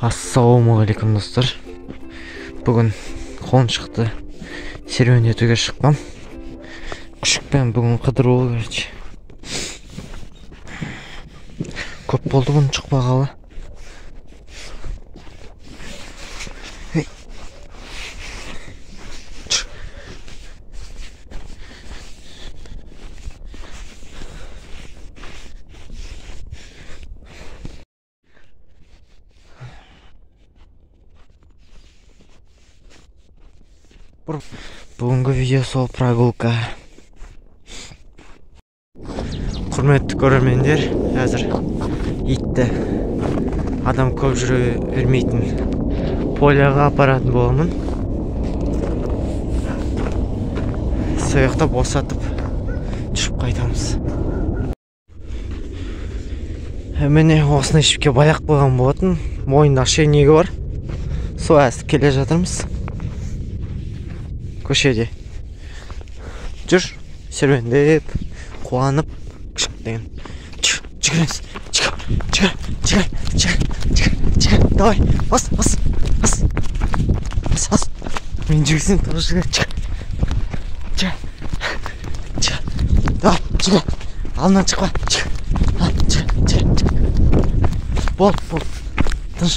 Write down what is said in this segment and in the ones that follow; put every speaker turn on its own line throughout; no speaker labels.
Ассалаумағалейкум достар. Бүгін Қоншықты серуендетуге шыққам. Күшікпен бүгін қыдыру, короче. Көп болды бұны шықпағалы. Бүгінгі видео сол прогулка. Құрметті көрермендер, қазір итті адам көп жүре бермейтін поляға апаратын боламын. Сол жақта босатып жүріп қайтамыз. Міне осындай жіпке байлап қойған болатын. Мойнында шейнегі бар. Сол әсіп келе жатырмыз. Көшеде жүр, серуендеп, қуанып, күшік деген. Жүгіреміз, жүгір, жүгір, жүгір, жүгір, жүгір, жүгір, давай, бас, бас, бас, бас, бас. Мен жүгірсем тоже жүгір, жүгір, жүгір, жүгір, давай, жүгір, алдынан шықпа, жүгір, жүгір, жүгір, жүгір. Болды, болды, тыныш.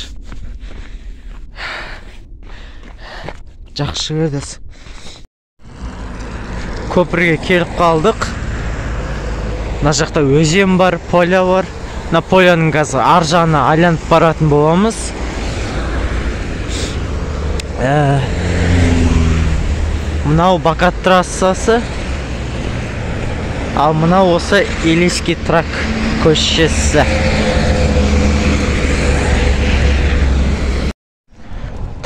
Жақсы жүгірдіңіз. Көпірге келіп қалдық. Мына жақта өзен бар, поля бар. Мына поляның қазір ар жағына айланып баратын боламыз. Мынау Бакат трассасы. Ал мынау осы Илийский тракт көшесі.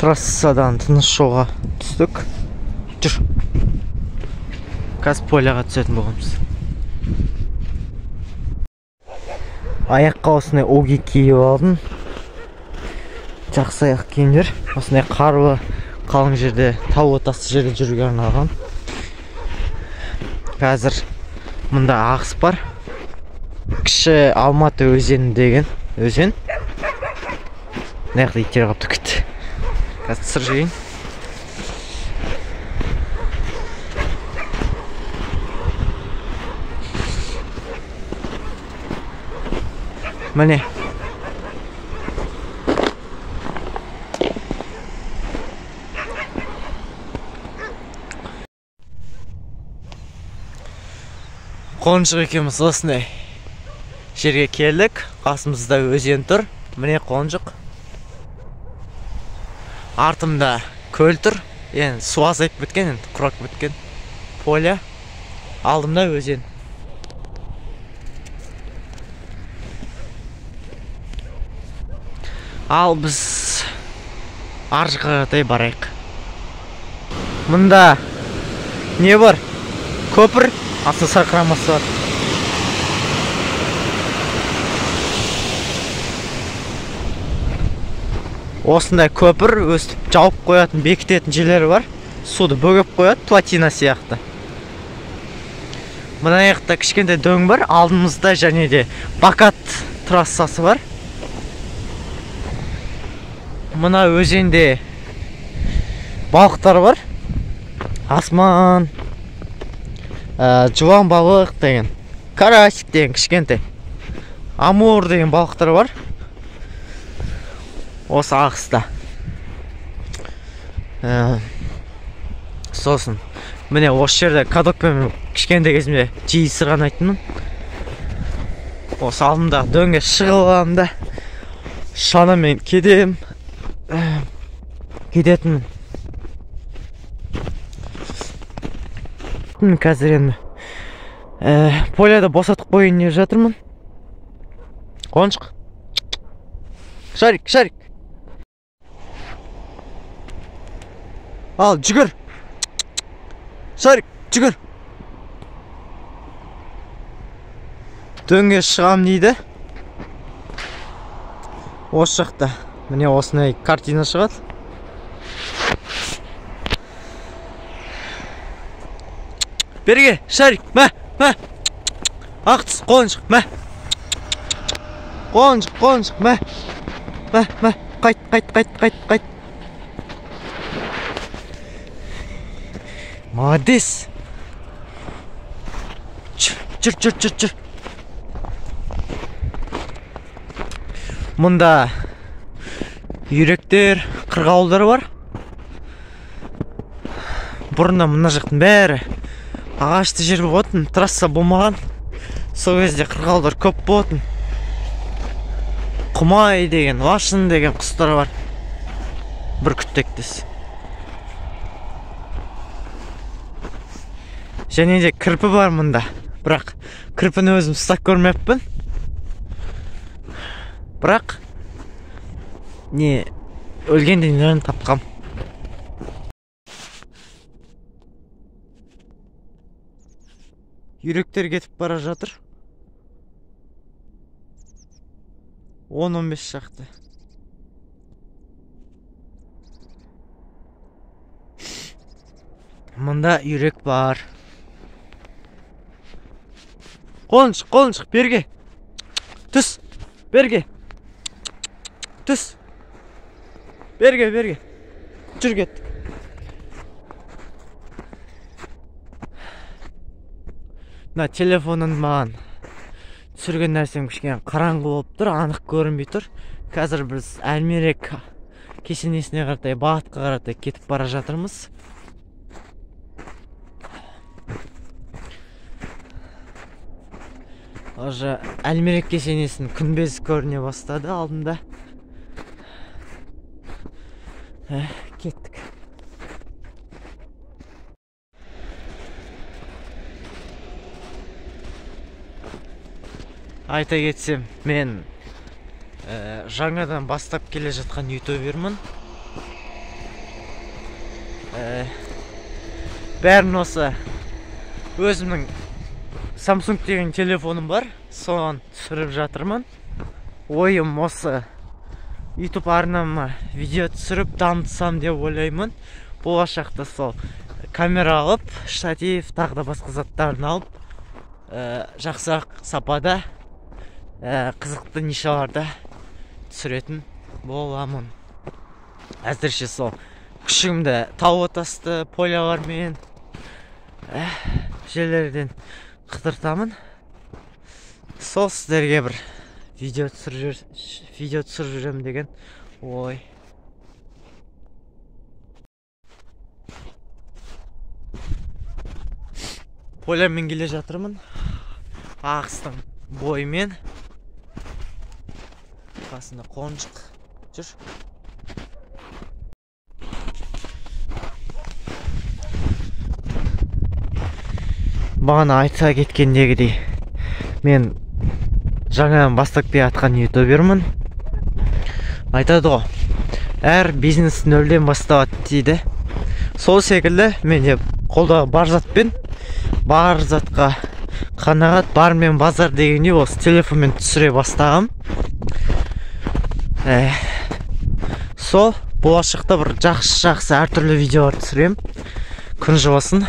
Трассадан тыныш жолға түстік. Жүр. Қазір поляға түсетін боламыз. Аяққа осындай оги киіп алдым. Жақсы аяқ киімдер. Осындай қарлы қалың жерде, таулы тасты жерде жүруге арналған. Қазір мұнда ағыс бар. Кіші Алматы өзені деген өзен. Мына жақта иттер қаптап кетті. Қазір сыр жейін. Міне. Қоншық екеуміз осындай жерге келдік. Қасымызда өзен тұр. Міне Қоншық. Артымда көл тұр. Енді су азайып біткен, енді құрап біткен. Поля. Алдымда өзен. Ал біз ар жаққа қарай барайық. Мұнда не бар? Көпір, астында сарқырамасы бар. Осындай көпір өстіп жауып қоятын, бекітетін жерлері бар. Суды бөгеп қояды, плотина сияқты. Мына жақта кішкентай дөң бар, алдымызда және де Бакат трассасы бар. Мына өзенде балықтар бар. Асман, жуан балық деген, карасик деген кішкентай, амур деген балықтар бар. Осы ағыста. Сосын міне осы жерде катокпен кішкентай кезімде жиі сырғанайтынмын. Осы алдымдағы дөңге шығып аламын да шанамен кетемін. Кететінмін. Қазір енді поляда босатып қояйын деп жатырмын. Қоншық. Шарик, шарик. Ал, жүгір. Шарик, жүгір. Дөңге шығам дейді. Осы жақта. Міне осындай картина шығады. Берге, шарик, мә, мә. Ақ түс, қоншық, мә. Қоншық, қоншық, мә. Мә, мә. Қайт, қайт, қайт, қайт, қайт. Молодец. Жүр, жүр, жүр, жүр. Мұнда үйректер, қырғауылдар бар. Бұрында мына жақтың бәрі ағашты жер болатын, трасса болмаған. Сол кезде қырғауылдар көп болатын. Құмай деген, лашын деген құстар бар. Бүркіт тектес. Және де кірпі бар мұнда. Бірақ кірпіні өзім ұстап көрмеппін. Бірақ не өлген денелерін тапқам. Үйректер кетіп бара жатыр. 10-15 шақты. Мында үйрек бар. Қолын шық, қолын шық, берге. Түс, берге. Түс. Берге, берге. Жүр, кеттік. Мына телефонын маған түсірген нәрсем кішкене қараңғы болып тұр, анық көрінбей тұр. Қазір біз Әлмерек кесенесіне қаратай, бағытқа қаратай кетіп бара жатырмыз. Уже Әлмерек кесенесінің күмбезі көріне бастады алдында. Кеттік. Айта кетсем, мен жаңадан бастап келе жатқан ютубермін. Бәрін осы өзімнің Samsung деген телефоным бар, соған түсіріп жатырмын. Ойым осы YouTube арнама видео түсіріп дамытсам деп ойлаймын. Болашақта сол камера алып, штатив, тағы да басқа заттарын алып, жақсырақ сапада, қызықты нишаларда түсіретін боламын. Әзірше сол күшімді тау отасты полялармен жерлерден қыдыртамын. Сол сіздерге бір видео түсіріп жүремін деген ой. Полямен келе жатырмын. Ағыстың бойымен. Қасында қонжық жүр. Бағана айта кеткендегідей, мен жаңадан бастап келе жатқан ютубермін. Айтады ғой, әр бизнес нөлден басталады дейді. Сол секілді мен де қолдағы бар затпен, бар затқа қанағат, бар мен базар дегендей осы телефонмен түсіре бастағам. Сол болашақта бір жақсы-жақсы әртүрлі видеолар түсірем. Күн жылысын.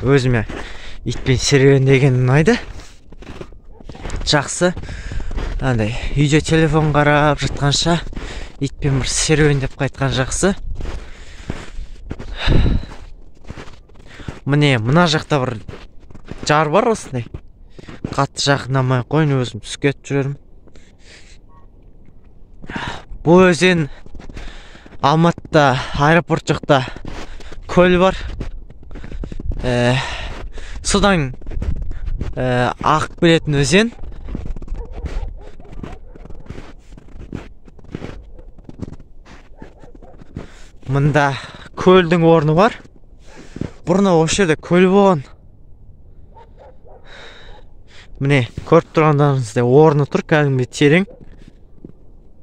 Өзіме итпен серуендеген ұнайды. Жақсы. Андай үйде телефон қарап жатқанша итпен бір серуендеп қайтқан жақсы. Міне мына жақта бір жар бар осындай. Қатты жақындамай қойын, өзім түсіп кетіп жүрермін. Бұл өзен Алматыда аэропорт жақта көл бар. Содан ағып келетін өзен. Мында көлдің орны бар. Бұрын осы жерде көл болған. Міне көріп тұрғандарыңыздай орны тұр, кәдімгідей терең.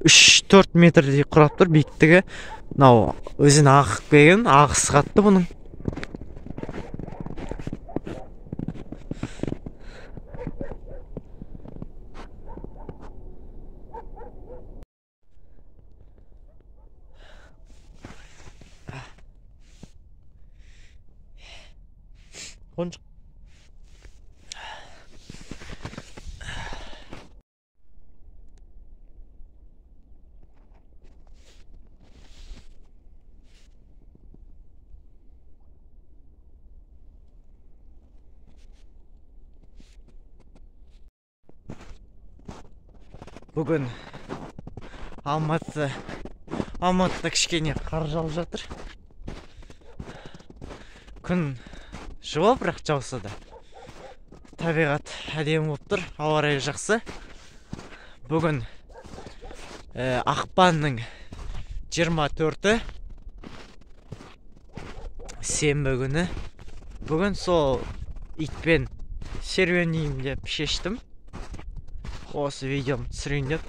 3-4 метрдей құрап тұр биіктігі. Мынау өзен ағып келген, ағысы қатты бұның. Қонжық. Бүгін Алматыда кішкене қар жауып жатыр. Күн жылы, бірақ жауса да табиғат әдемі болып тұр, ауа райы жақсы. Бүгін ақпанның 24-і, сенбі күні. Бүгін сол итпен серуендеймін деп шештім. Осы видеомды түсірейін деп.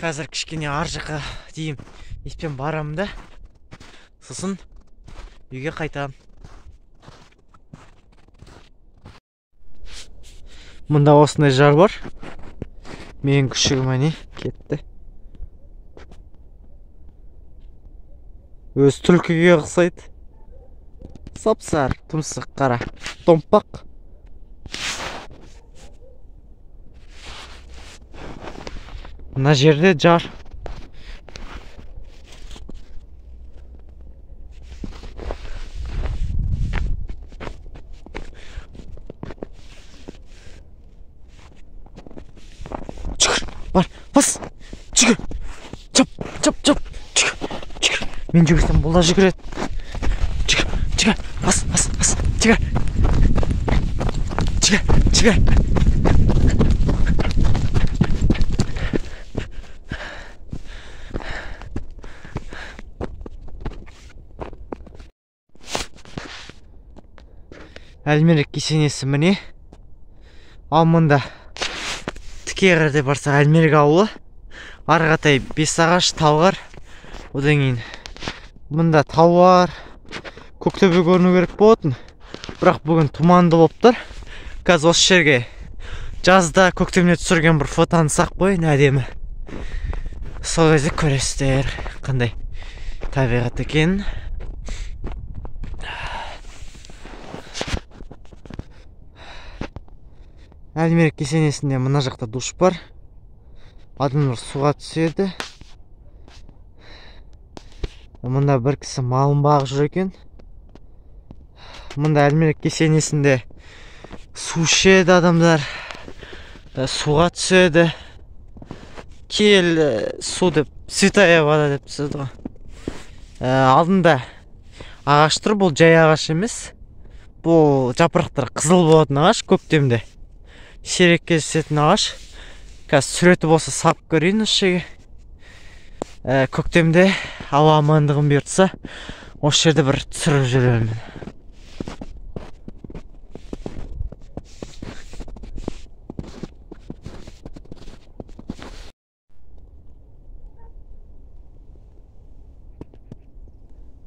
Қазір кішкене ар жаққа дейін итпен барамын да, сосын үйге қайтамын. Мында осындай жар бар. Менің күшігім әне кетті. Өз түлкіге ұқсайды. Сап-сары, тұмсық қара, томпақ. Мына жерде жар. Жүгір, бар, бас, жүгір, чап, чап, чап, жүгір, жүгір. Мен жүгірсем бұл да жүгіреді. Жүгір, жүгір, бас, бас, бас, жүгір, жүгір, жүгір. Әлмерек кесенесі міне. Ал мұнда тіке қарай барсақ Әлмерек ауылы. Ары қаратай Бесағаш, Талғар. Одан кейін мұнда тау бар, Көктөбе көріну керек болатын. Бірақ бүгін тұманды болып тұр. Қазір осы жерге жазда көктемде түсірген бір фотоны сақ қояйын, әдемі. Сол кезде көресіздер қандай табиғат екенін. Әлмерек кесенесінде мына жақта душ бар. Адамдар суға түседі. Мында бір кісі малын бағып жүр екен. Мында Әлмерек кесенесінде су ішеді адамдар, суға түседі. Кел су деп, святая вода деп түседі ғой. Алдында ағаш тұр, бұл жай ағаш емес. Бұл жапырақтары қызыл болатын ағаш, көктемде сирек кездесетін ағаш. Қазір суреті болса салып көрейін осы жерге. Көктемде ауа амандығын бұйыртса, осы жерде бір түсіріп жүремін.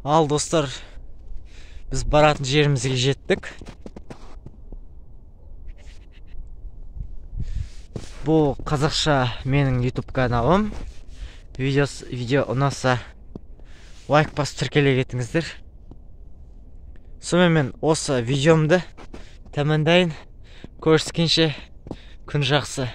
Ал достар, біз баратын жерімізге жеттік. Бұл қазақша менің YouTube каналым. Видео ұнаса лайк басып тіркеле кетіңіздер. Сонымен мен осы видеомды тәмамдайын. Көріскенше күн жақсы.